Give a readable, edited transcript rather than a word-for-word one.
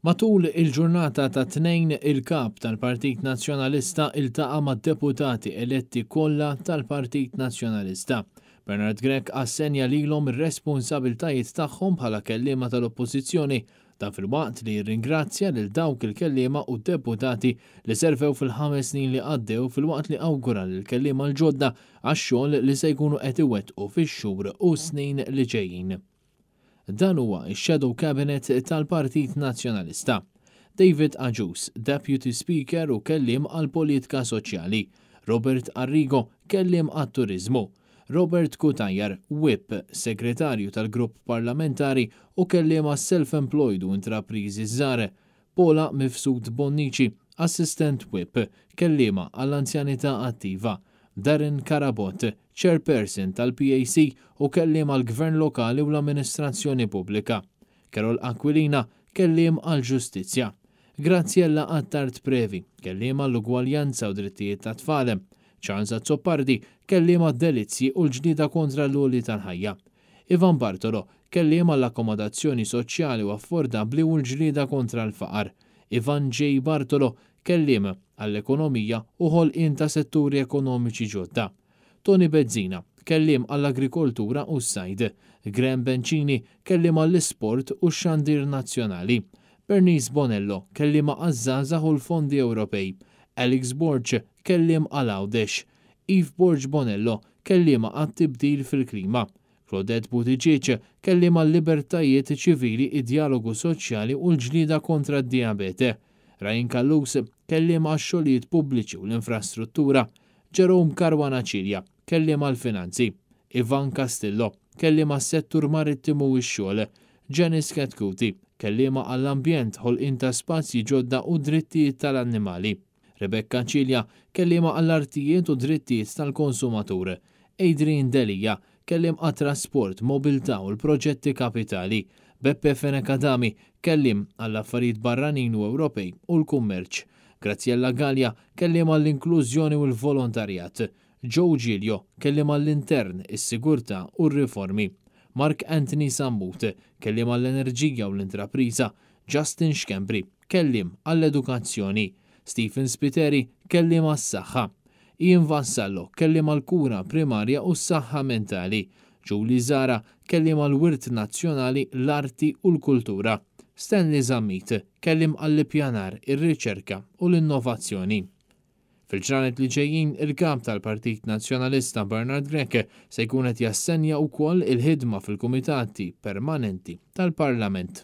Matul il-ġurnata tat-Tnejn, il-Kap tal-Partit Nazzjonalista iltaqa' mad-deputati eletti kollha tal-Partit Nazzjonalista. Bernard Grech assenja lilhom ir-responsabiltajiet tagħhom bħala kelliema tal-Oppożizzjoni, dan filwaqt li rringrazzja lil dawk il-kelliema u deputati li servew fil-ħames snin li għaddew filwaqt li awgura lill-kelliema l-ġodda għax-xogħol li se jkunu qed iwettqu fix-xhur u s-snin li ġejjin. Dan huwa x-Shadow Cabinet tal-Partit Nazzjonalista. David Agius, Deputy Speaker u kelliem għall-Politika Soċjali. Robert Arrigo, kelliem għat-Turiżmu. Robert Cutajar, Whip, Segretarju tal-Grupp Parlamentari u kelliem għas-Self-Employed u Intrapriżi Żgħar. Paula Mifsud Bonnici, Assistant Whip, kelliema għall-Anzjanità Attiva. Darren Carabott, Chairperson tal-PAC u kelliem għall-Gvern Lokali u l-Amministrazzjoni Pubblika. Karol Aquilina, kelliem għall-Ġustizzja. Graziella Attard Previ, kelliem għall-Ugwaljanza u Drittijiet tat-Tfal. Charles Azzopardi, kelliem għad-Delizzji u l-ġlieda kontra l-għoli tal-ħajja. Ivan Bartolo, kelliem għall-akkomodazzjoni soċjali u affordabbli u l-ġlieda kontra l-faqar. Ivan J. Bartolo, kelliem għall-ekonomija u ħolqien ta' setturi ekonomiċi ġodda. Toni Bezzina, kelliem għall-agrikoltura u s-sajd. Graham Bencini, kelliem għall-isport u x-xandir nazzjonali. Bernice Bonello, kelliema għaż-żgħażagħ u l-fondi Ewropej. Alex Borg, kelliem għal Għawdex. Eve Borg Bonello, kelliema għat-tibdil fil-klima. Claudette Buttigieg, kelliem għal-libertajiet ċivili, id-djalogu soċjali u l-ġlieda kontra d-dijabete. Ryan Callus, kelliem għax-xogħlijiet pubbliċi u l-infrastruttura. Jerome Caruana Cilia, kelliem għall-finanzi. Ivan Castillo, kelliem għas-settur marittimu u x-xogħol. Janice Chetcuti, kelliema għall-ambjent, ħolqien ta' spazji ġodda u drittijiet tal-annimali. Rebecca Cilia, kelliema għall-artijiet u drittijiet tal-konsumatur. Adrian Delia, kelliem għat-trasport, mobilità u l-proġetti kapitali. Beppe Fenech Adami, kelliem għall-affarijiet barranin u Ewropej u l-kummerċ. Graziella Galea, kelliem għall-inklużjoni u l-volontarjat. Joe Giglio, kelliem għall-intern, is-sigurtà u r-riformi. Mark Anthony Sammut, kelliem għall-enerġija u l-intrapriża. Justin Schembri, kelliem għall-edukazzjoni. Stephen Spiteri, kelliem għas-saħħa. Ian Vassallo, kelliem għall-kura primarja u s-saħħa mentali. Julie Zahra, kelliem għall-wirt nazzjonali, l-arti u l-kultura. Stanley Zammit, kelliem għall-ippjanar, ir-riċerka u l-innovazzjoni. Fil-ġranet li ġejjin, il-kap tal-Partit Nazzjonalista Bernard Grech se jkun qed jassenja wkoll il-ħidma fil-kumitati permanenti tal-Parlament.